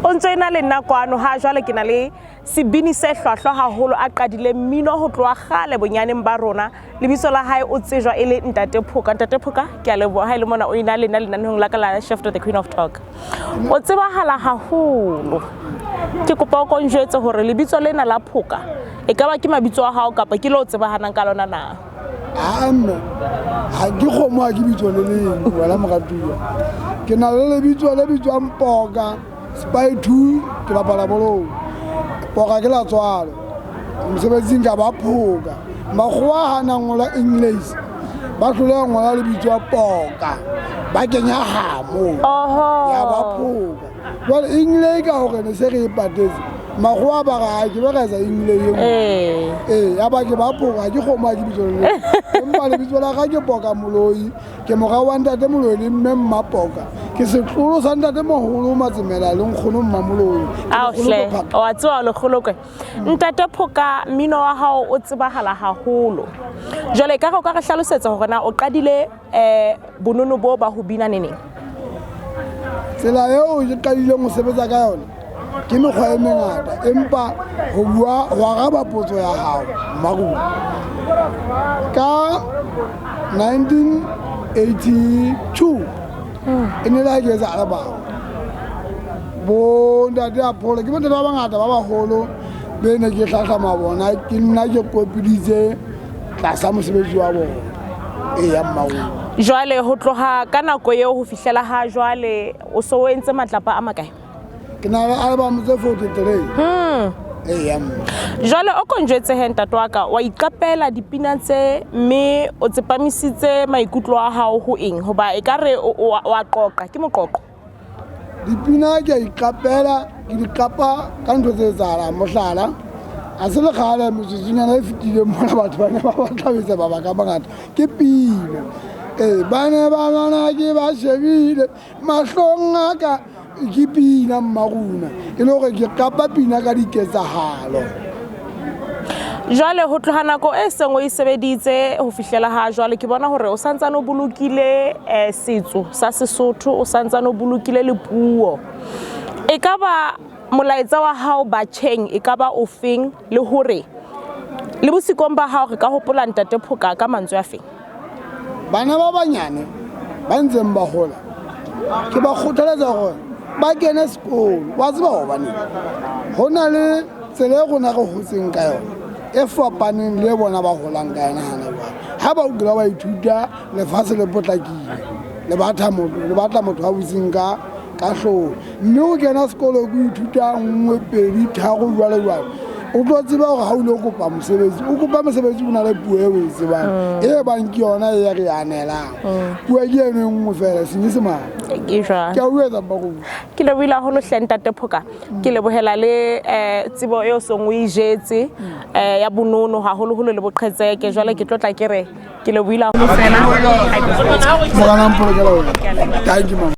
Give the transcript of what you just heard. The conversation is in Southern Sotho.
O ntso ena le nna kwano ha jwale ke na le sebini se hlwahlwa haholo a qadile mmino ho tloha kgale bonyaneng ba rona. Lebitso la hae o tsejwa e le Ntate Phoka. Ntate Phoka, ke a leboha ha e le mona o ena le nna lenanehong la ka la Chef to the Queen of Talk. O tsebahala haholo. Ke kopa o ko njwetse hore lebitso lena la Phoka e ka ba ke mabitso a hao kapa ke le o tsebahanang ka lona na? Aa mme, ha ke kgomo ha ke bitso le leng wena moratuwa. Ke na le lebitso le bitswang Poka Spy 2 ke bapala bolong. Poka ke la tswalo. Mosebetsing ka ba Phoka. Makgowa ha na ngola English ba hloleha ngola lebitso Poka. Ba kenya ha moo. Ya ba Phoka. Jwale English ka hore ne se re e patetse. Makgowa ba re ha ke be ra etsa English e nngwe. Ee, ya ba ke ba Phoka ha ke kgomo ha ke bitso le leng. Empa lebitso la ka ke Poka Moloi. Ke mora wa ntate Moloi le mme Mmapoka. Ke setlolo sa ntate moholo Matsemela le nkgono Mmamoloi. Ao hle, wa tseba o lekgolokwe. Ntate Phoka, mmino wa hao o tsebahala haholo. Jwale e ka re o ka re hlalosetsa hore na o qadile bonono bo ba ho bina neneng? Tsela eo ke qadileng ho sebetsa ka yona ke mekgwa e mengata, empa ho bua ho araba potso ya hao Mmarumo, ka 1982 e ne le ha ke etsa album. Bo ntate Apollo ke bontate ba bangata ba baholo be ne ke hlahlama bona, ke nna ke kopiditse tlasa mosebetsi wa bona. Eya Mmarumo. Jwale ho tloha ka nako eo ho fihlela ha jwale o so o entse matlapa a makae? Ke na le album tse 43. Eya mme. Jwale o ko njwetse he ntate wa ka, wa iqapela dipina tse mme o tsepamisitse maikutlo a hao ho eng? Hoba e ka re o a qoqa, ke moqoqo. Dipina ke a iqapela, ke di qapa ka ntho tse etsahalang. Mohlala, ha se le kgale metsotsonyana e fetileng mona batho ba ne ba batla ho etsa mabaka a mangata. Ke pina. Ee, ba ne ba lwana ke ba shebile mahlong a ka ke pina Mmaruna. E le hore ke qapa pina ka diketsahalo. Jwale ho tloha nako e seng o e sebeditse ho fihlela ha jwale ke bona hore o santsane o bolokile setso sa Sesotho, o santsane o bolokile le puo. E ka ba molaetsa wa hao batjheng e ka ba o feng, le hore le bosikong ba hao re ka hopola Ntate Phoka ka mantswe a feng? Bana ba banyane ba ntseng ba hola ke ba kgothaletsa hore ba kene sekolo. Wa tseba hobaneng? Ho na le tsela e rona re hotseng ka yona e fapaneng le bona ba holang ka yona hana jwale. Ha ba utlwa ba ithuta lefatshe le potlakile, le batla motho, le batla motho a butseng ka ka hlooho. Mme o kena sekolo ke ithuta 1, 2, 3 jwalo jwalo. O tlo tseba hore ha o lo kopa mosebetsi, o kopa mosebetsi o na le puo e o e tsebang. E bang ke yona e re anelang. Puo ke eno e nngwe fela, Senyesemane. Ke jwang? Ke a o etsa Mmarumo. Ke lebohile haholo hle Ntate Phoka. Ke lebohela le tsebo eo seng o e jetse ya bonono haholoholo le boqhetseke. Jwale ke tlo tla ke re ke lebohile haholo fela. Morena a mpolokela wena. Thank you mama.